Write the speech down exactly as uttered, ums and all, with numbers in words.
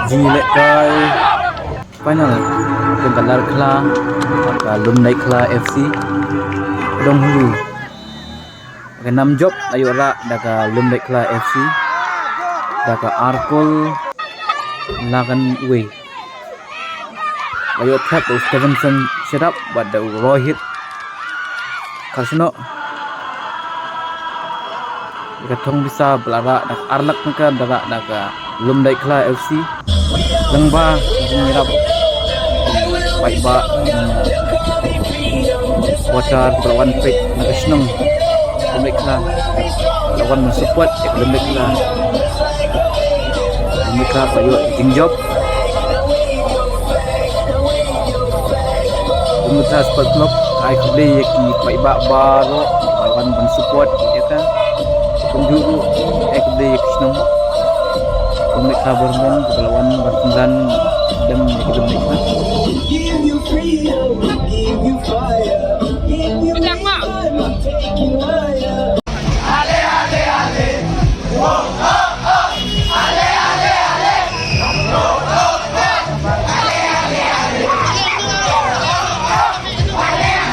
Jingïalehkai final jong ka Larkhla bad ka Lumlaikhla F C. Dong hu ka nam jop la ïoh rah da ka Lumlaikhla F C da ka ar kol la kan wei. La ïoh thep da u Stevenson Shadap bad da u Rohit Kharshano. Ka thong visa ba la rah da ka ar lak na ka da rah da ka Lumlaikhla F C. Lyngba jingïarap paidbah, supporter ba la wan peit na ka shnong Lumlaikhla, la wan ban support ïa ka Lumlaikhla. Lumlaikhla ka ïoh jingjop. Lumlaikhla Sport Club ai khublei ïa ki paidbah baroh ba wan ban support ïa ka. Kumjuh ruh ai khublei ïa ki shnong Lumlaikhla Byrmong ba la wan ban pynran dem ïa ka Lumlaikhla.